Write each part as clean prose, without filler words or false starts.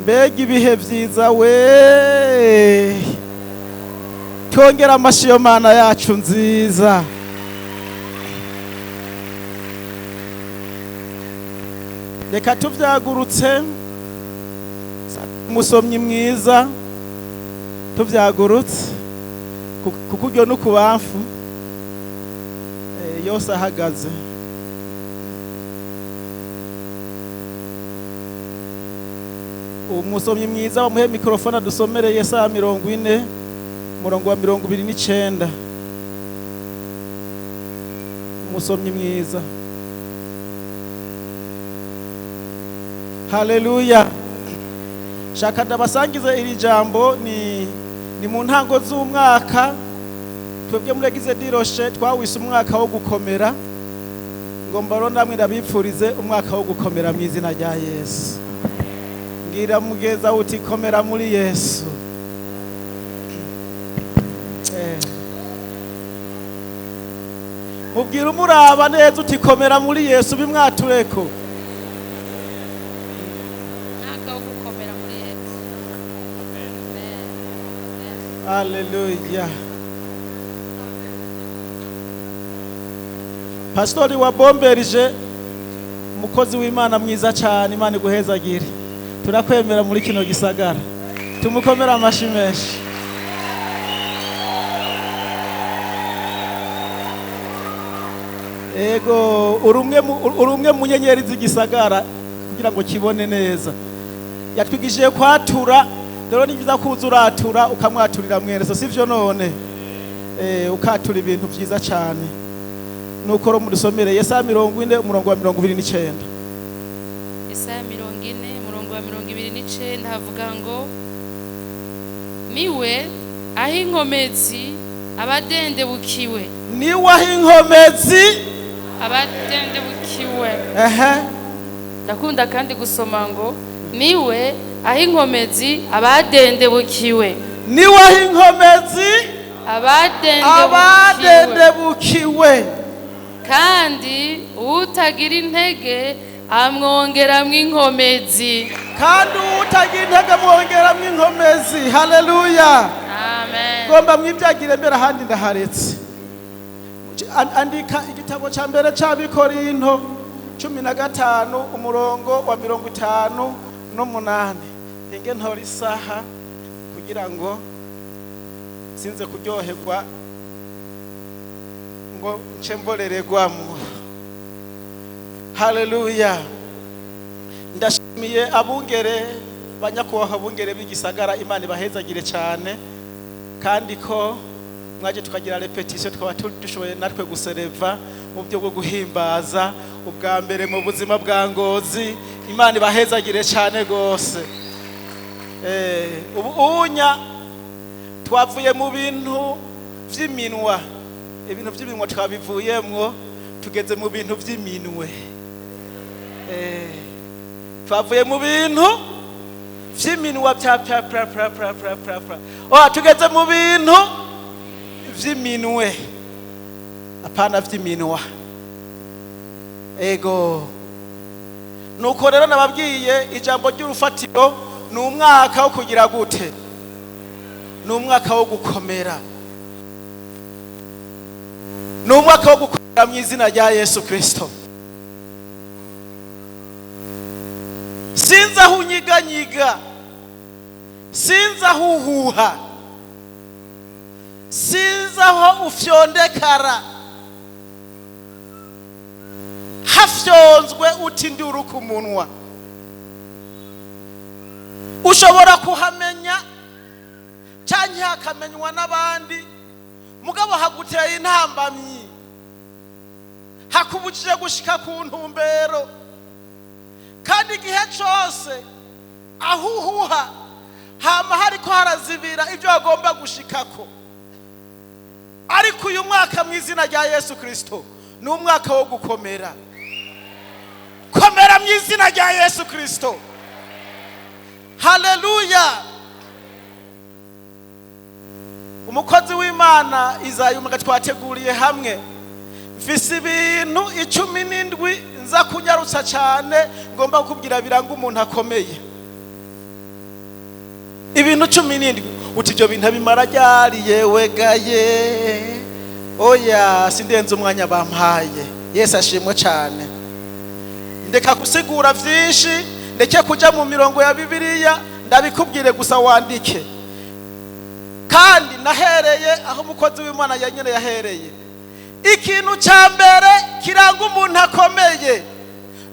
Mbega ibihe byiza we! Twongera amashyi yo Mana yacu nziza. Reka tuvyagurutse, umusomyi mwiza, tuvyagurutse kuko uryo n'ukubamfu yose ahagaze. Umusomyi mwiza bamuhe mikorofone adusomere Yesaya 40, umurongo wa 29. Umusomyi mwiza. Haleluya! Shaka ndabasangize iri jambo. Ni mu ntango z'umwaka. Twebwe muri Église du Rocher twawise umwaka wo gukomera. Ngomba rero namwe ndabipfurize umwaka wo gukomera mu izina rya Yesu. Mbwira mugeza uti: "Komera muri Yesu." Mubwira umuraba neza uti: "Komera muri Yesu." Bimwatureko. Umwaka wo gukomera muri Yesu. Amen. Amen. Haleluya! Pastori wa Bomberije, umukozi w'Imana mwiza cyane, Imana iguhezagire. Turakwemera muri kino gisagara. Tumukomere amashi menshi. Ego, uri umwe mu nyenyeri z'igisagara kugira ngo kibone neza. Yatwigishije kwatura. Rero ni byiza kuza uratura, ukamwaturira mwene so, sivyo? None ukatura ibintu byiza cyane. Nuko rero mudusomere Yesaya 40, umurongo wa 29. Yesaya 40, umurongo wa 29, havuga ngo: "Niwe aho inkomezi abadendebukiwe." Niwe aho inkomezi Abadendebukiwe. Ehe. Ndakunda kandi gusoma ngo: "Niwe aho inkomezi abadendebukiwe." Niwe aho inkomezi Abadendebukiwe. Abadendebukiwe. Kandi utagira intege amwongeramwo inkomezi. Kandi utagira intege amwongeramwo inkomezi. Haleluya! Amen. Ngomba mwibyagire mbere, ahandi ndaharetse. Andika igitabo cya mbere c'Abikorinto 15, umurongo wa 58. Inge ntora isaha kugira ngo sinze kuryoherwa ngo nce mborererwamwo. Haleluya! Ndashimiye abungere, banyakubahwa abungere b'igisagara, Imana ibahezagire cyane. Kandi ko mwaje tukagira répétition, tukaba dushoboye natwe gusereva mu buryo bwo guhimbaza ubwa mbere mu buzima bwa Ngozi. Imana ibahezagire cyane rwose. Ubu unya twavuye mu bintu vy'iminwa, ibintu vy'iminwa twabivuyemwo, tugeze mu bintu vy'iminwe. Twavuye mu bintu vy'iminwa pya pya pra pra pra pra pra pra, oh, tugeze mu bintu vy'iminwe, apana vy'iminwa. Ego, nuko rero nababwiye ijambo ry'urufatiro ni umwaka wo kugira gute? Ni umwaka wo gukomera, ni umwaka wo gukomera mu izina rya Yesu Kristo. Sinzi aho unyiganyiga, sinzi aho uhuha, sinzi aho ufyondekara. Hafyonzwe uti nduru ku munwa, ushobora kuhamenya cyangwa hakamenywa n'abandi, mugabo haguteye intambamyi, hakubujije gushika ku ntumbero. Kandi igihe cyose aho uhuha hama hariko harazibira ibyo wagomba gushikako. Ariko uyu mwaka, mu izina rya Yesu Kristo, ni umwaka wo gukomera. Komera mu izina rya Yesu Kristo. Haleluya! Umukozi w'Imana Izayumuga twateguriye hamwe. Mfise ibintu 17 nza kunyarutsa cyane, ngomba kukubwira biranga umuntu akomeye. Ibintu 17. Uti ibyo bintu abimara ryari? Yewe gaye, oya, sindenze umwanya bampaye. Yesu ashimwe cyane. Ndeka gusigura byinshi, ndeke kuja mu mirongo ya Bibiliya, ndabikubwire gusa wandike. Kandi nahereye aho umukozi w'Imana ya nyine yahereye. Ikintu cya mbere kiranga umuntu akomeye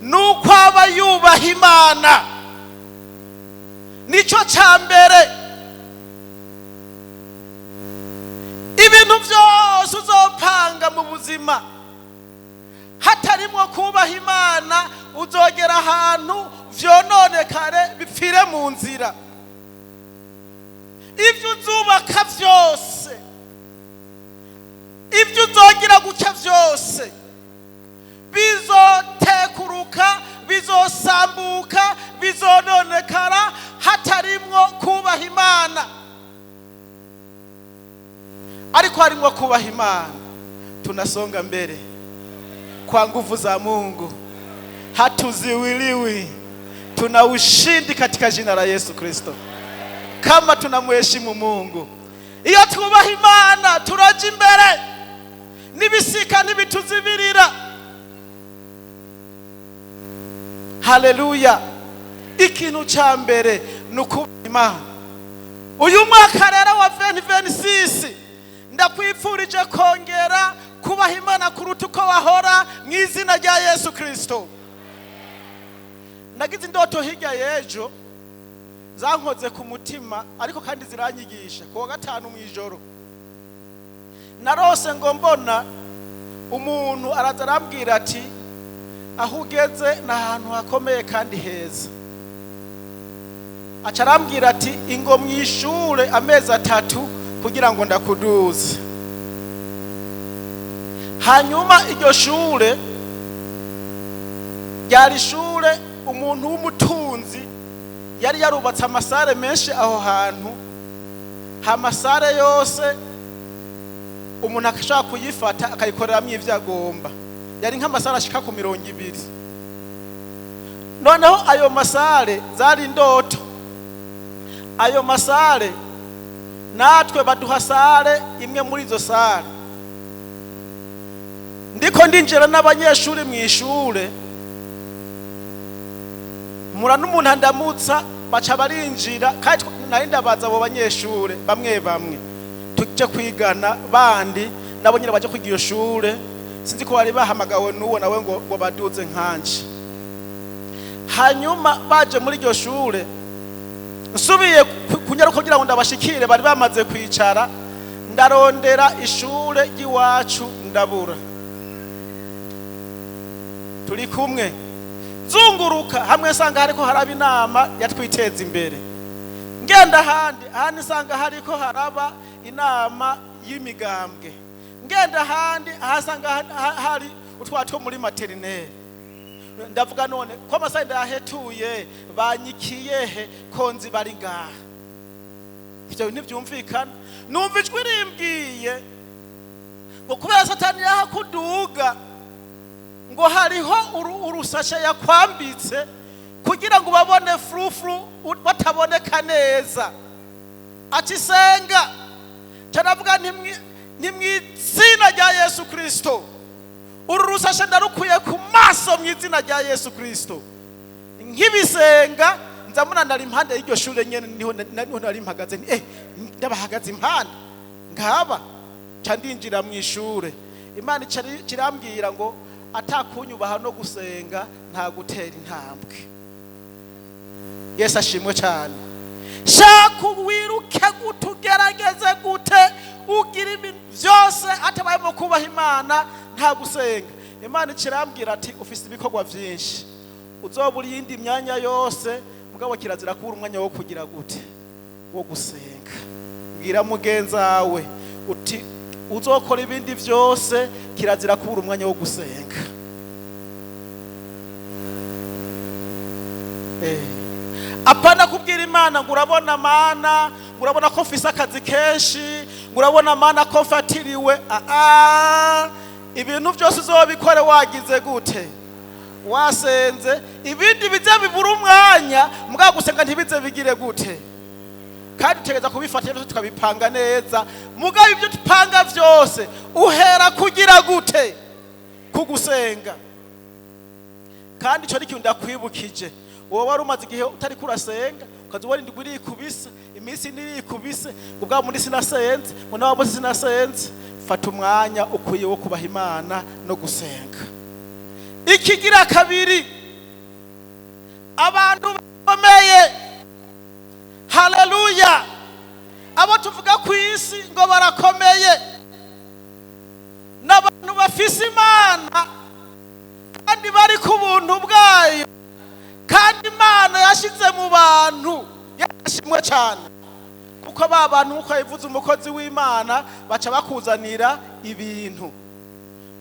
ni uko aba yubaha Imana. Nicyo cya mbere. Ibintu byose uzopanga mu buzima hatarimo kubaha Imana, uzogera ahantu vyononekare, bipfire mu nzira. Ibyo uzubaka byose, ibyo uzogira gutya byose, bizotekuruka, bizosambuka, bizononekara hatarimwo kubaha Imana. Ariko harimwo kubaha Imana, tunasonga mbere kwa nguvu za Mungu, hatuziwiliwi, tuna ushindi katika jina la Yesu Kristo, kama tunamheshimu Mungu. Iyo twubaha Imana turaja imbere, n'ibisika ntibituzibirira. Haleluya! Ikintu cya mbere ni ukubaha Imana. Uyu mwaka rero wa 2026, ndakwifurije kongera kubaha Imana kuruta uko wahora, mu izina rya Yesu Kristo. Nagize indoto hirya y'ejo zankoze ku mutima, ariko kandi ziranyigisha. Ku wa gatanu mu ijoro narose ngo mbona umuntu araza arambwira ati: "Aho ugeze ni ahantu hakomeye kandi heza." Aca arambwira ati: "Ingo mu ishure amezi 3 kugira ngo ndakuduze." Hanyuma iryo shure ryari ishure umuntu w'umutunzi yari yarubatse ama salles menshi aho hantu. Ama salles yose umuntu akashobora kuyifata akayikoreramo ivyo agomba. Yari nk'ama salles ashika ku 20. Noneho ayo ma salles, zari indoto, ayo ma salles natwe baduha salle imwe muri izo salles. Ndiko ndinjira n'abanyeshuri mu ishure, mura n'umuntu andamutsa, baca barinjira. Kandi nari ndabaza abo banyeshure, bamwe bamwe tuje kwigana, bandi nabo nyine baje kwiga iyo shure. Sinzi ko bari bahamagawe n'uwo nawe ngo baduze nkanje. Hanyuma baje muri iryo shure, nsubiye kunyaruka kugira ngo ndabashikire, bari bamaze kwicara. Ndarondera ishure ry'iwacu, ndabura. Turi kumwe? Zunguruka hamwe nsanga hariko haraba inama yatwiteza imbere, ngenda ahandi, ahandi nsanga hariko haraba inama y'imigambwe, ngenda ahandi ahasanga hari utwa two muri maternelle. Ndavuga: "None ko amasaha ndayahetuye, banyikiye he ko nzi bari ngaha?" Ivyo ntivyumvikana. Numva ijwi rimbwiye ngo kubera Satani yahakuduga, ngo hariho urusashe yakwambitse kugira ngo babone flou flou, bataboneka neza. Ati: "Senga." Canavuga nti: "Mw'izina rya Yesu Kristo, uru rusashe ndarukuye ku maso mu izina rya Yesu Kristo." Nkibisenga, nza munandara impande y'iryo shure nyene, niho nari mpagaze. Nti: "Ndabahagaze impande ngaba." Ca ndinjira mu ishure. Imana ica kirambwira ngo atakunyubaha no gusenga nta gutera intambwe. Yesu ashimwe cyane. Shaka wiruke gute, ugerageze gute, ugira ibintu byose, hatabayemo kubaha Imana nta gusenga. Imana ikirambwira ati: "Ufise ibikorwa byinshi, uzobura iyindi myanya yose, mugabo kirazira kubura umwanya wo kugira gute? Wo gusenga." Bwira mugenzi wawe uti: "Uzokora ibindi byose, kirazira kubura umwanya wo gusenga." Apana kubwira Imana ngo: "Urabona Mana," ngo: "urabona ko mfise akazi kenshi," ngo: "urabona Mana ko mfatiriwe." Aa, ibintu byose uzobikore wagize gute? Wasenze. Ibindi bize bibura umwanya, mugabo gusenga ntibize bigire gute? Kandi tutegereza kubifata byose tukabipanga neza. Mugabo ibyo tupanga vyose uhera kugira gute? Kugusenga. Kandi ico ni ikintu ndakwibukije. Wowe wari umaze igihe utari kurasenga, ukaza ubona indwi irikubise, iminsi nirikubise, ngo bwa mundi sinasenze, ngo nawa munsi sinasenze. Fata umwanya ukwiye wo kubaha Imana no gusenga. Ikigira kabiri, abantu bakomeye, haleluya, abo tuvuga ku isi ngo barakomeye, n'abantu bafise Imana kandi bari ku buntu bwayo, kandi Imana yashize mu bantu, yashimwe cyane. Kuko ba bantu, nk'uko yabivuze umukozi w'Imana, baca bakuzanira ibintu.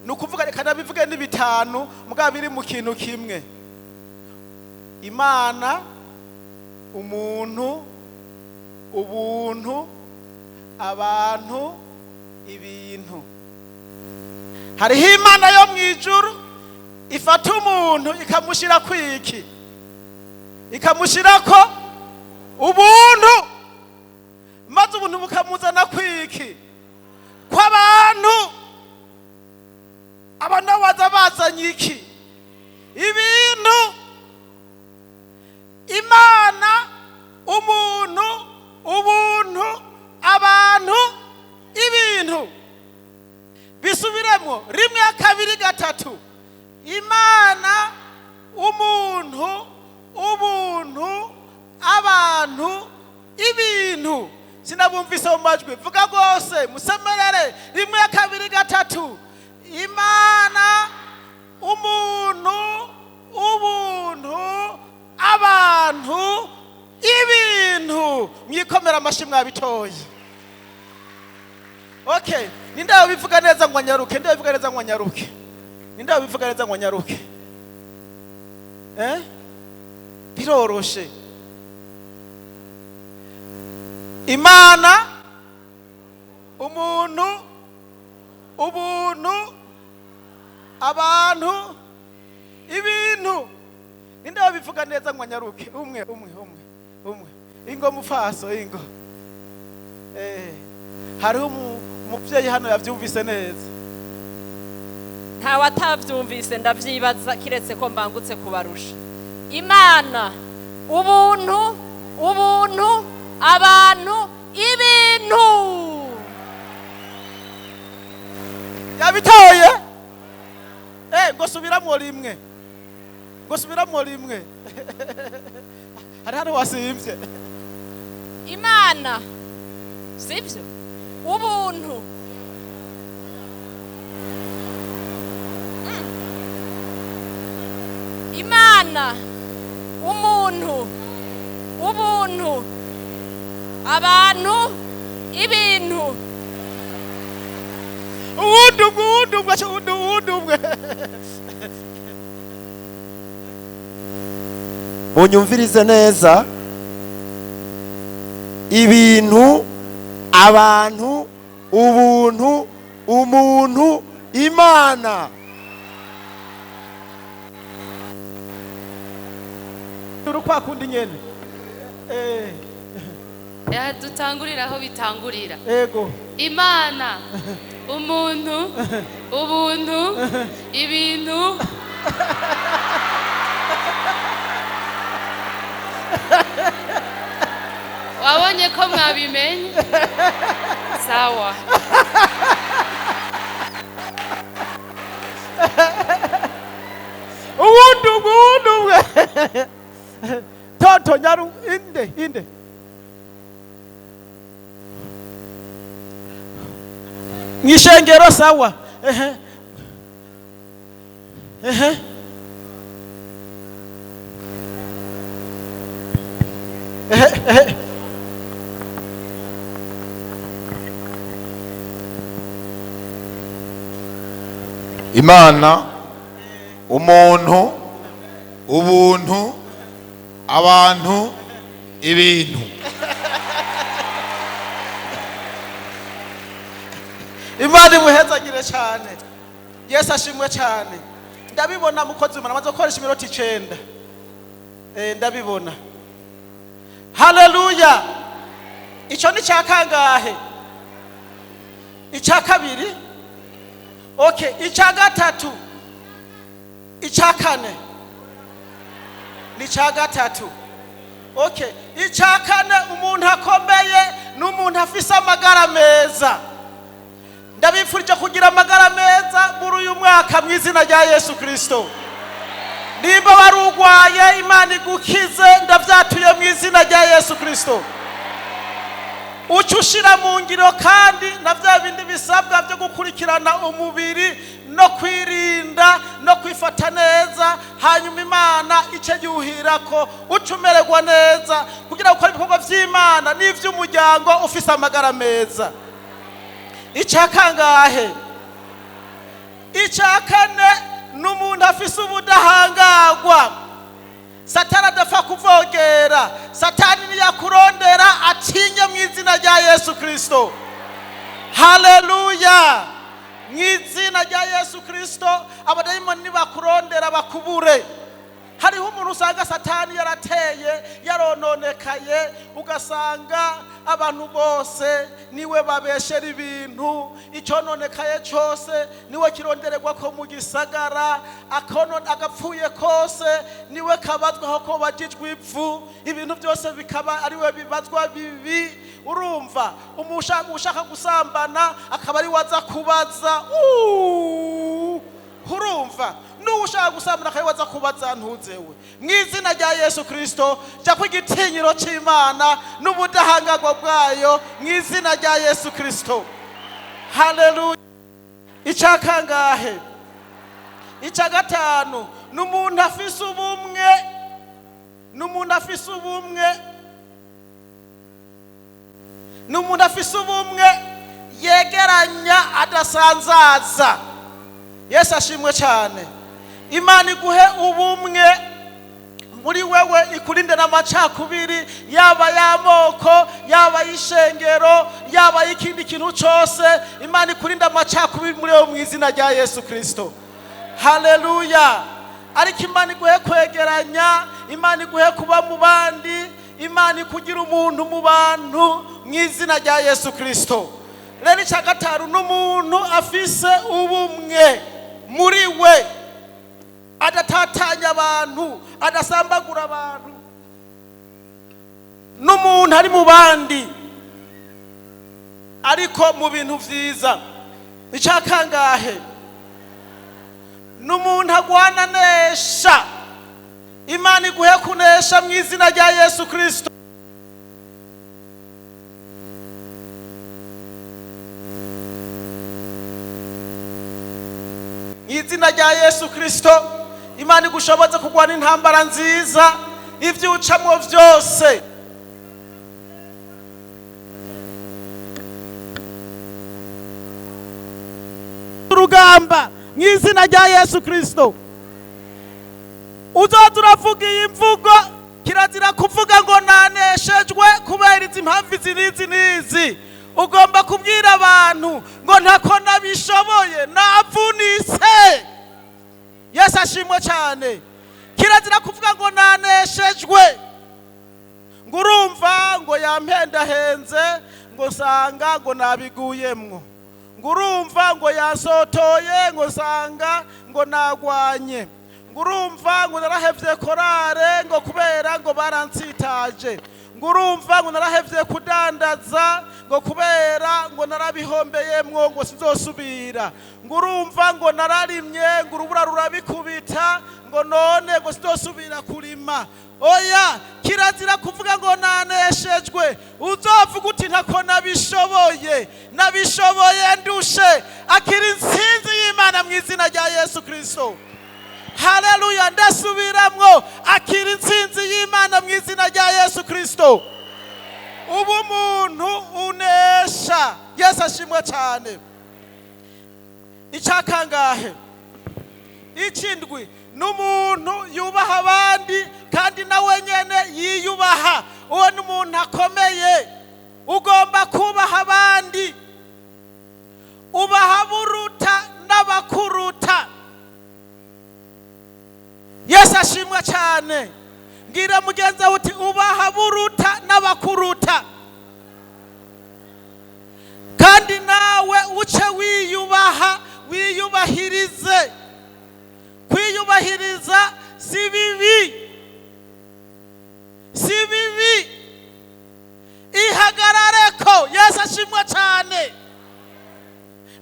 Ni ukuvuga, reka nabivuge ni bitanu mugabo biri mu kintu kimwe: Imana, umuntu, ubuntu, abantu, ibintu. Hariho Imana yo mu ijuru ifata umuntu ikamushyira kwiki, ikamushyirako ubuntu, maze ubuntu bukamuzana kwiki, kw'abantu. Abantu baza bazanye iki? Ibintu. Imana, umuntu, ubuntu, abantu, ibintu. Bisubiremo rimwe, kabiri, gatatu. Imana, umuntu, ubuntu, abantu, ibintu. Sinabumvise mu majwi, vuga rwose, musemerere. Rimwe, kabiri, gatatu. Imana, umuntu, ubuntu, abantu, ibintu. Mwikomera amashyi, mwabitoye. Okay, ninde wabivuga neza ngo anyaruke? Ninde wabivuga neza ngo anyaruke? Ninde wabivuga neza ngo anyaruke? Biroroshe. Imana, umuntu, ubuntu, abantu, ibintu. Ninde wabivuga neza ngo anyaruke? Umwe, umwe, umwe, umwe. Ingo mufaso, ingo. Hariho umuvyeyi hano yavyumvise neza. Ntawe atabyumvise, ndabyibaza, kiretse ko mbangutse kubarusha. Imana, ubuntu, ubuntu, abantu, ibintu. Yabitoye. Ngo subiramwo rimwe, ngo subiramwo rimwe. Hari hano wasimvye. Imana, sibyo? Ubuntu. Imana, umuntu, ubuntu, abantu, ibintu. Uwundi umwe, uwundi umwe, uwundi, uwundi umwe. Munyumvirize neza. Ibintu, abantu, ubuntu, umuntu, Imana. Uri kwa kundi nyene. Ya, dutangurira aho bitangurira. Ego. Imana, umuntu, ubuntu, ibintu. Wabonye ko mwabimenye? Sawa. Uwundi umwe, uwundi umwe. Toto nyaru, inde, inde. Mwishengero, sawa. Ehe, ehe. Ehe, ehe. Imana, umuntu, ubuntu, abantu, ibintu. Imana imuhezagire cyane. Yesu ashimwe cyane. Ndabibona, mukozi w'Imana amaze gukoresha iminota 9. Ndabibona. Haleluya. Icyo ni cya kangahe? Icya kabiri. Okay, icya gatatu, icya kane ni icya gatatu. Okay, icya kane, umuntu akomeye ni umuntu afise amagara meza. Ndabifurije kugira amagara meza muri uyu mwaka mu izina rya Yesu Kirisito. Nimba wari urwaye, Imana igukize, ndabyatuye mu izina rya Yesu Kirisito. Uca ushyira mu ngiro kandi na bya bindi bisabwa byo gukurikirana umubiri no kwirinda no kwifata neza, hanyuma Imana ice yuhira ko uca umererwa neza kugira ngo ukore ibikorwa by'Imana n'iby'umuryango ufise amagara meza. Icya kangahe? Icya kane ni umuntu afise ubudahangarwa, Satani adapfa kuvogera. Satani niyakurondera atinye mu izina rya Yesu Kirisito. Haleluya! Mu izina rya Yesu Kirisito, abadayimoni nibakurondera bakubure. Hariho umuntu usanga Satani yarateye yarononekaye, ugasanga abantu bose niwe babeshera ibintu, icyononekaye cyose niwe kirondererwa ko mu gisagara, agapfuye kose niwe kabazwaho ko bagijwe ivu, ibintu byose bikaba ariwe bibazwa bibi. Urumva ushaka gusambana akaba ari waza kubaza. Urumva n'uwo ushaka gusambana akaba waza kubaza ntuzewe. Mu izina rya Yesu Kirisito, jya ku igitinyiro cy'Imana n'ubudahangarwa bwayo mu izina rya Yesu Kirisito. Haleluya! Icya kangahe? Icya gatanu ni umuntu afise ubumwe, ni umuntu afise ubumwe, ni umuntu afise ubumwe yegeranya adasanzaza. Yesu ashimwe cyane. Imana iguhe ubumwe muri wewe, ikurinde n'amacakubiri, yaba y'amoko, yaba y'ishengero, yaba y'ikindi kintu cyose. Imana ikurinde amacakubiri muri wewe mu izina rya Yesu Kirisito. Haleluya! Ariko Imana iguhe kwegeranya, Imana iguhe kuba mu bandi, Imana ikugira umuntu mu bantu mu izina rya Yesu Kirisito. Rero icya gatanu ni umuntu afise ubumwe muri we, adatatanya abantu, adasambagura abantu, n'umuntu ari mu bandi ariko mu bintu byiza. Icya kangahe? Ni umuntu agwana nesha. Imana iguhe kunesha mu izina rya Yesu Kirisito. Mu izina rya Yesu Kirisito, Imana igushoboze kurwana intambara nziza, ibyo ucamo byose. Urugamba mu izina rya Yesu Kirisito. Uzoza uravuga iyi mvugo, kirazira kuvuga ngo naneshejwe kubera izi mpamvu izi n'izi n'izi. Ugomba kubwira abantu ngo ntako nabishoboye, navunitse. Yesu ashimwe cyane. Kirazira kuvuga ngo naneshejwe, ngo urumva ngo yampendahenze, ngo nsanga ngo nabiguyemwo, ngo urumva ngo yansotoye, ngo nsanga ngo nagwanye, ngo urumva ngo narahevye korare ngo kubera ngo baransitaje, ngo urumva ngo narahevye kudandaza ngo kubera ngo narabihombeyemwo ngo sinzosubira, ngo urumva ngo nararimye ngo urubura rurabikubita ngo none ngo sinzosubira kurima. Oya, kirazira kuvuga ngo naneshejwe. Uzovuga uti ntako nabishoboye, nabishoboye ndushe. Akira intsinzi y'Imana mu izina rya Yesu Kirisito. Haleluya! Ndasubiramwo, akira intsinzi y'Imana mu izina rya Yesu Kirisito. Ubu umuntu unesha. Yesu ashimwe cyane. Icya kangahe? Ikindwi ni umuntu yubaha abandi kandi nawe nyene yiyubaha. Uwo ni umuntu akomeye. Ugomba kubaha abandi, ubaha buruta n'abakuruta. Yesu ashimwe cyane. Mbwira mugenzi wawe uti ubaha buruta n'abakuruta. Ashimwe cyane.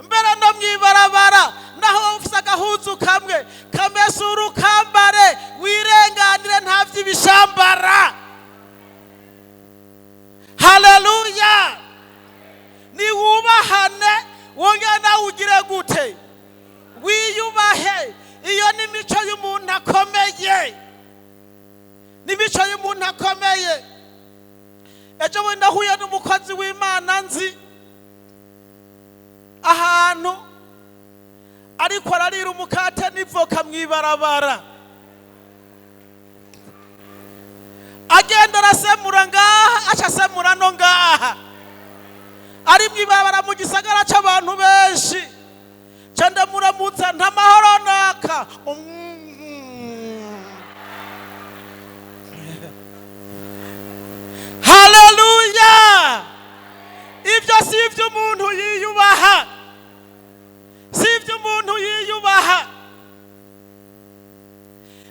Mbere no mwibarabara, naho wowe ufise agahuzu kamwe kamesura, ukambare wirenganire, nta by'ibishambara. Haleluya! Niwubahane, wongere nawe ugire gute? Wiyubahe. Iyo ni imico y'umuntu akomeye, ni imico y'umuntu akomeye. Ejo bundi nahuye n'umukozi w'Imana nzi ahantu, ariko ararira umukate n'ivoka mu ibarabara, agenda arasemura ngaha, aca asemura no ngaha, ari mu ibarabara mu gisagara c'abantu benshi. Ca ndamuramutsa, nta mahoro naka. Haleluya! Ibyo si iby'umuntu yiyubaha, si iby'umuntu yiyubaha.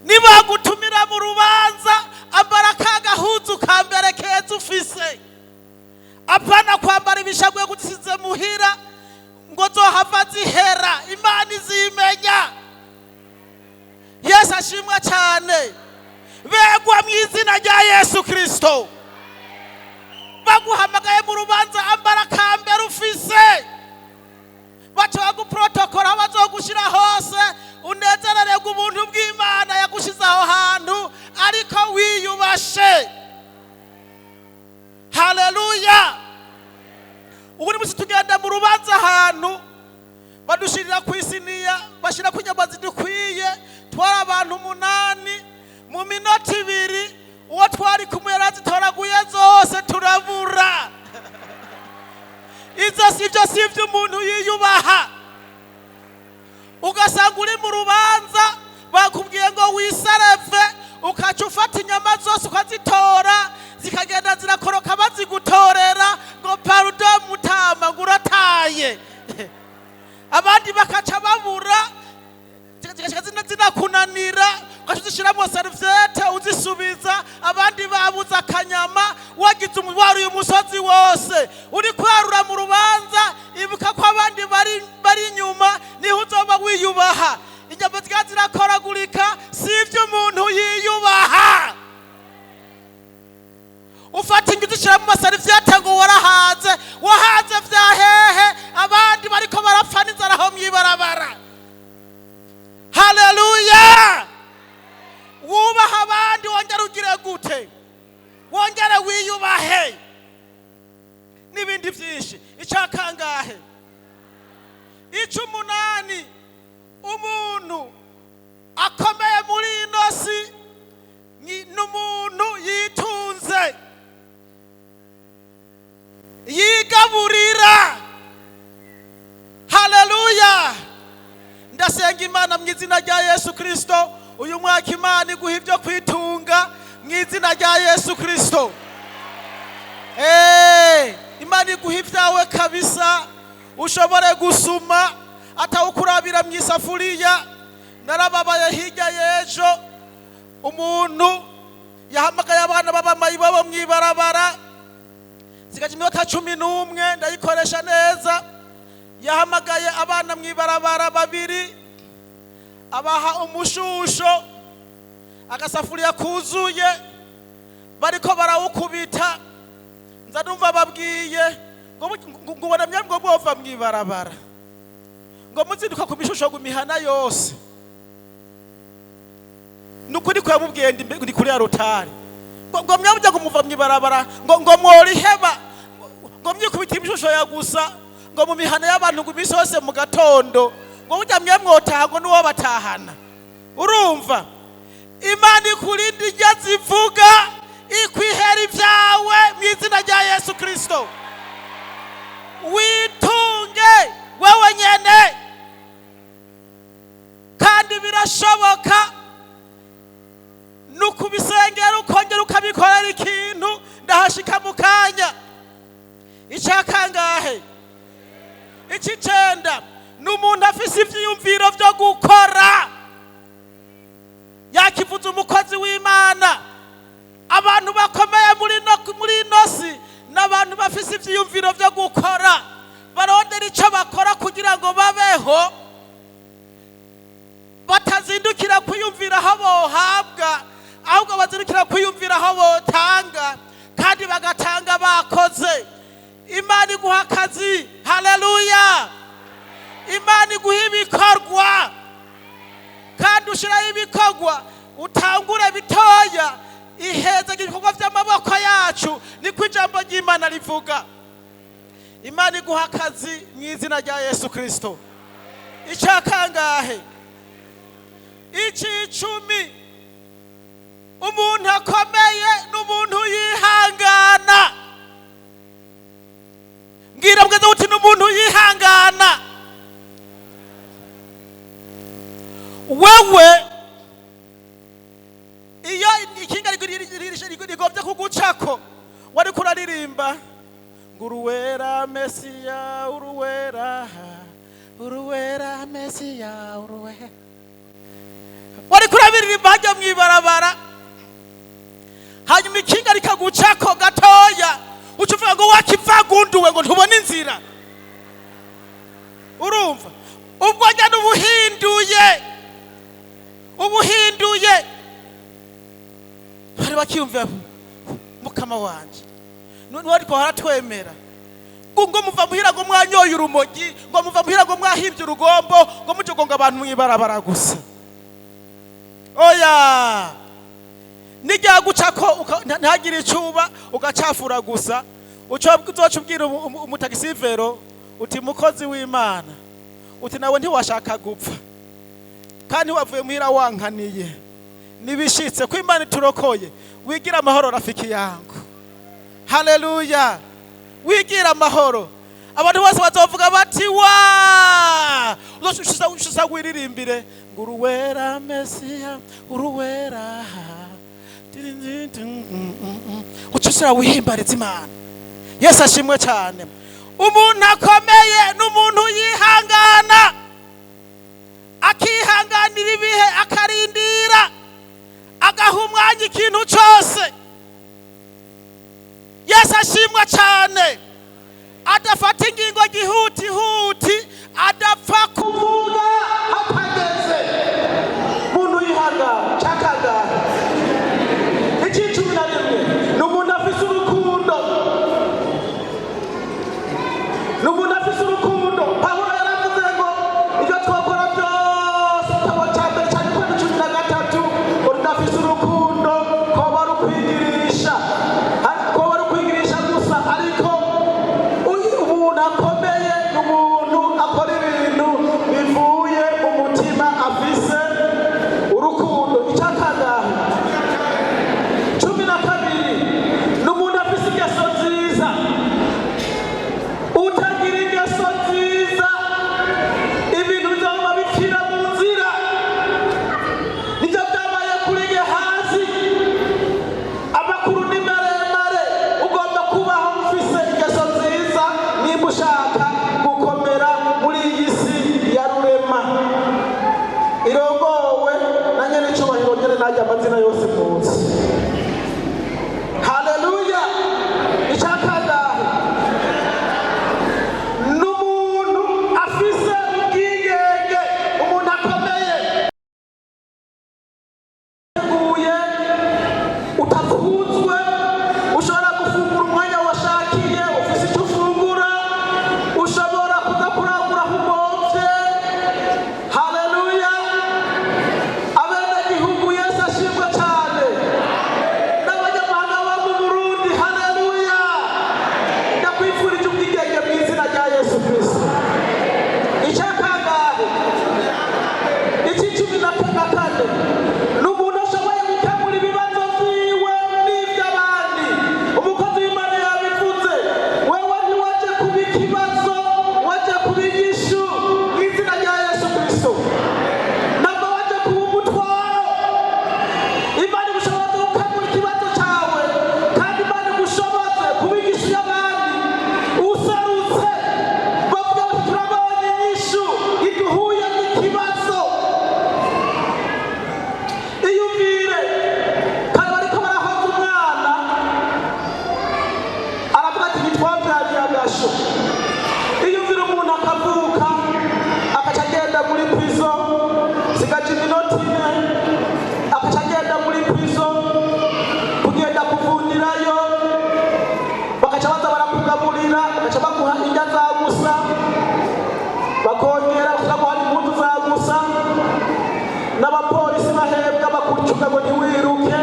Nibagutumira mu rubanza, ambara ka gahuzu ka mbere keza ufise, apana kwambara ibishagwe gusize muhira ngo zohava zihera. Imana izimenya. Yesu ashimwe cyane. Begwa mu izina rya Yesu Kirisito. Baguhamagaye mu rubanza, ambara ka mbere ufise, baca baguprotokora, bazogushyira hose, unezerererwe ubuntu bw'Imana yagushize aho hantu, ariko wiyubashe. Haleluya! Ubu ni munsi tugenda mu rubanza ahantu, badushirira ku isiniya, bashyira ku inyama zidukwiye. Twari abantu 8, mu minota 2 uwo twari kumwe yarazitoraguye zose, turabura. Izo si byo, si iby'umuntu yiyubaha. Ugasanga uri mu rubanza, bakubwiye ngo wisareve, ukaca ufata inyama zose ukazitora, zikagenda zirakoroka, bazigutorera ngo pardon mutama, ngo urataye. Abandi bakaca babura, zigashika zinakunanira, ugaca uzishyiramo serviette uzisubiza. Abandi babuze akanyama, wagize waruye umusozi wose uri kwarura mu rubanza. Ibuka ko abandi bari inyuma, niho uzoba wiyubaha. Inyama ziba zirakoragurika, si iby'umuntu yiyubaha. Ufata ingi uzishyira mu maseriviyete ngo warahaze, wahaze vya hehe? Abandi bariko barapfa n'inzara aho mw'ibarabara. Haleluya! Wubaha abandi, wongere ugire gute? Wongere wiyubahe. N'ibindi byinshi. Icya kangahe? Ic'umunani, umuntu akomeye muri ino si ni umuntu yitunze, yigaburira. Haleluya! Ndasenga Imana mu izina rya Yesu Kirisito, uyu mwaka Imana iguha ibyo kwitunga mu izina rya Yesu Kirisito. Imana iguha ibyawe kabisa, ushobore gusuma atawukurabira mu isafuriya. Narababaye hirya y'ejo, umuntu yahamagaye abana b'abamayibobo mu ibarabara, sigaje iminota 11, ndayikoresha neza. Yahamagaye abana mu ibarabara babiri, abaha umushusho, agasafuriya kuzuye, bariko barawukubita. Nza numva babwiye ngo ubona ngo bova mu ibarabara, ngo muzinduka ku mishusho ngo imihana yose. Nukuri ko yamubwiye ndi kuri ya rotari, ngo mwabujya kumuva mu ibarabara, ngo mworiheba, ngo mwikubita imishusho ya gusa, ngo mu mihana y'abantu, ngo iminsi yose mu gatondo, ngo burya mwe mwotaha, ngo n'uwo batahana. Urumva, Imana ikurinde ijya zivuga, ikwihera ibyawe mu izina rya Yesu Kirisito. Witunge wewe nyene, kandi birashoboka nukubisengera ukongera ukabikorera ikintu. Ndahashika mu kanya. Icya kangahe? Ic'icenda, ni umuntu afise ivyiyumviro vyo gukora. Yakivuze umukozi w'Imana. Abantu bakomeye muri ino si ni abantu bafise ivyiyumviro vyo gukora. Bazirikira kwiyumvira aho botanga kandi bagatanga bakoze. Imana iguha akazi, haleluya. Imana iguha ibikorwa kandi ushyiraho ibikorwa, utangure bitoya, iheza ibikorwa by'amaboko yacu, niko ijambo ry'Imana rivuga. Imana iguha akazi mu izina rya Yesu Kirisito. Icya kangahe? Icy'icumi, umuntu akomeye n'umuntu yihangana. Mbwira bwiza uti n'umuntu yihangana. Wewe iyo ikinga rigombye kugucako, wari kuraririmba ngo uruwera Mesiya, uruwera, uruwera Mesiya, uruwera, wari kurabiririmba hajya mu ibarabara, hanyuma ikinga rikagucako gatoya, uca uvuga ngo wakivagunduwe, ngo ntubone inzira. Urumva ubwo njya n'ubuhinduye, ubuhinduye hari bakiyumvira mukama wanje ariko haratwemera ngo muva muhira ngo mwanyoye urumogi, ngo muva muhira ngo mwahimbye urugombo, ngo mujogonga abantu mwibarabara gusa. Oya, nijya gucako ntagire icuba ugacafura gusa, uzoca ubwira umutagisivero uti mukozi w'Imana, uti nawe ntiwashaka gupfa kandi wavuye muhira wankaniye, nibishitse ko Imana iturokoye, wigira amahoro rafiki yangu. Haleluya, wigira amahoro. Abantu bose bazovuga bati wa uzoshusha wiririmbire ngo uruwera Mesiya, uruwera, ucusira wihimbariza Imana. Yesu ashimwe cyane. Umuntu akomeye n'umuntu yihangana, akihanganira ibihe, akarindira, agaha umwanya ikintu cyose. Yesu ashimwe cyane. Adafata ingingo gihutihuti, adapfa kuvuga hatageze. Muntu yihangana. Cyakangahe? Icy'icumi na rimwe ni umuntu afise urukundo, ni umuntu afise urukundo. Pawulo yaravuze ngo ibyo twakora byose, igitabo cya mbere cya Yohana 13, ngo tudafise urukundo koba ari ukwigirisha, koba ari ukwigirisha gusa. Ariko umuntu akomeye ni umuntu akora ibintu bivuye mu mutima, afise urukundo. Icyakangahe? 12, ni umuntu afise ingeso nziza. Utagira ingeso nziza, ibintu bizaba bipfira mu nzira. Nibyo byabaye kuri Gehazi. Amakuru ni maremare. Ugomba kubaho ufise ingeso nziza niba ushaka gukomera muri iyi si ya rurema irongowe na nyenicubahiro nyene najya amazina yose munsi. Haleluya. Icyakangahe? N'umuntu afise ubwigenge. Umuntu akomeye teguye, utapfunzwe, ushobora gufungura umwanya washakiye, ufise icyo ufungura, ushobora kuza kurangura aho ugomvye. Haleluya. Abenegihugu, Yesu ashimwe cyane. Bakakugaburira, bagaca baguha indya za gusa, bakongera bakaguha impuzu za gusa, n'abapolisi bahembwa bakucunga ngo ntiwiruke.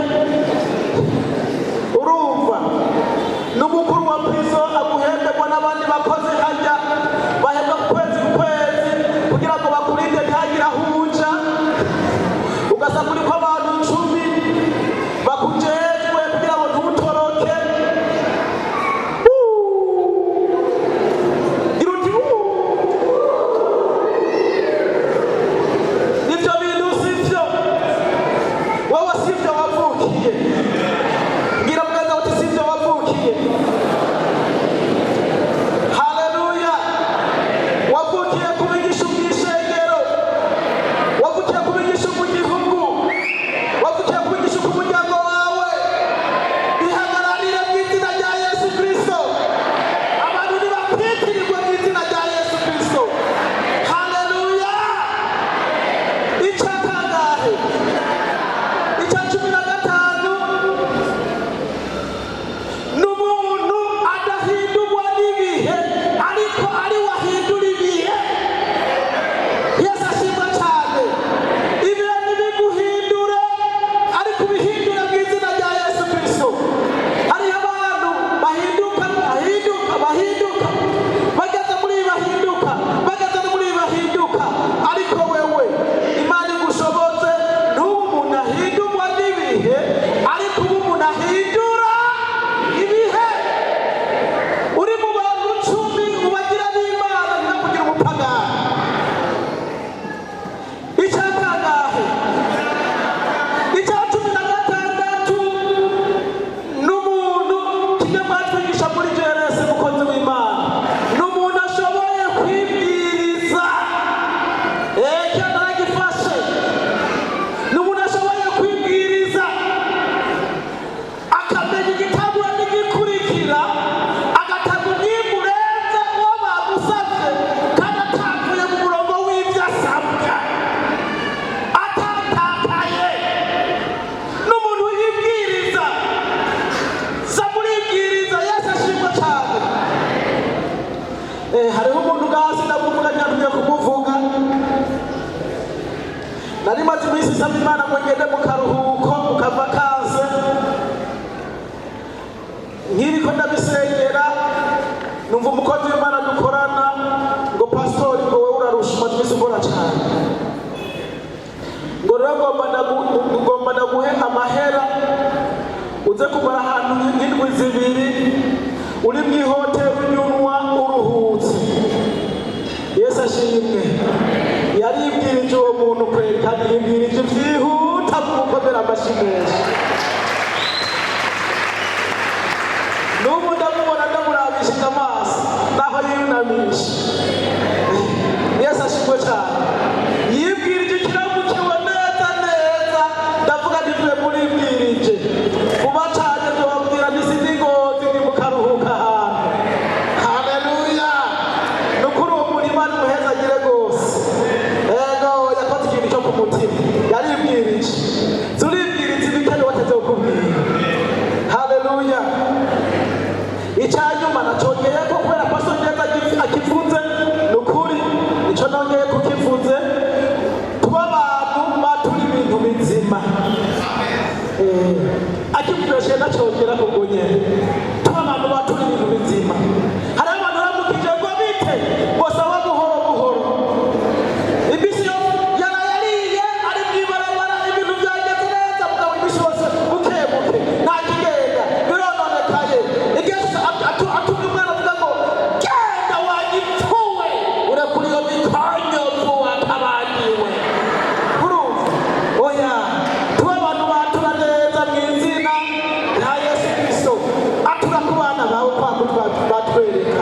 Urumva, n'umukuru wa prison aguhemberwa n'abandi bakozi hajya bahembwa ku kwezi ku kwezi kugira ngo bakurinde ntihagire aho uja. Ugasanga uriko abantu 10 bakujejwe kugira ngo ntutoroke. Gira uti "Uuuu." Ibyo bintu sivyo, wowe sivyo wavukiye. Bwira mugenzi wawe uti sivyo wavukiye. Haleluya! Wavukiye kuba igishu mw'ishengero, wavukiye kuba igishu mu gihugu, wavukiye kuba igishu ku muryango wawe. Ihagararire mu izina rya Yesu Kristo. Abantu ntibakwitirirwe mu izina rya Yesu Kristo. Haleluya! Icya kangahe? Icya 15 ni umuntu adahindurwa n'ibihe, ariko ari we ahindura ibihe. Yesu ashimwa cyane. Ibihe ntibiguhindure, ariko ubihindure mu izina rya Yesu Kristo. Hariho abantu bahinduka, bahinduka, bahinduka, bageze muri ibi bahinduka, bageze no muri ibi bahinduka. Ariko wewe Imana igushobotse, ntube umuntu ahindurwa n'ibihe, ariko ube umuntu ahindura ibihe. Uri mu bantu 10 ubagira n'Imana, ntibakugira umupagani. Icya kangahe? Icya 16 ni umuntu, kimwe mwatwigisha muri JRS, mukozi w'Imana, ni umuntu ashoboye kwibwiriza. Eke naragifashe. Ni umuntu ashoboye kwibwiriza, akamenya igitangura n'igikurikira, agatanga umwimbu urenze uwo bagusabye, kandi atavuye mu murongo w'ibyo asabwa, atatakaye. N'umuntu yibwiriza, za muribwiriza. Yesu ashimwa cyane. Hariho umuntu ngaha, ndamuvuga, nyantumye kumuvuga. Nari maze iminsi isaba Imana ngo ngende mu karuhuko, mu kavacances. Nk'iriko ndabisengera, numva umukozi w'Imana dukorana ngo: "Pasitori," ngo, "wowe urarusha, umaze iminsi ukora cyane," ngo, "rero ngomba ndaguhe amahera uze kumara ahantu nk'indwi 2 uri mu ihoteli, unyunwa, uruhutse." Yesu ashimwe. Yaribwirije uwo muntu kweri, kandi yibwirije byihuta mu gukomera amashyi menshi. N'ubu ndamubona, ndamurabishije amaso naho yunamisha. Yesu ashimwe cyane. Yibwirije ikiramukiwe neza neza. Ndavuga ntivuye muribwirije vuba cyane, tubabwira ntisindi ngozi, ndi mu karuhuka ahantu. Haleluya! Ni ukuri uwo muntu Imana imuhezagire rwose. Ego, yakoze ikintu cyo ku mutima, yaribwirije. Zuribwiriza ibitari wateze kukubwira. Haleluya! Icyanyuma nacongeye ko kubera pastor neza akivuze, ni ukuri icyo nongeye kukivuze: tuba abantu batura ibintu bizima. Akivuze nacongera kubwo nyene, tuba abantu batura ibintu bizima. Hariho abantu baramukije ngo bite, ngo sawa, buhoro buhoro. Iminsi yo yarayariye ari mw'ibarabara, ibintu byagenze neza, mugabo iminsi yose buke buke, nta kigenda, birononekaye. Igihe cyose atumye umwana avuga ngo genda wagipfuwe, urekura iyo mikonyovu wakabanyiwe. Urumva? Oya, tuba abantu batura neza mu izina rya Yesu Kristo. Atura ku bana bawe kwa kundi batwereka.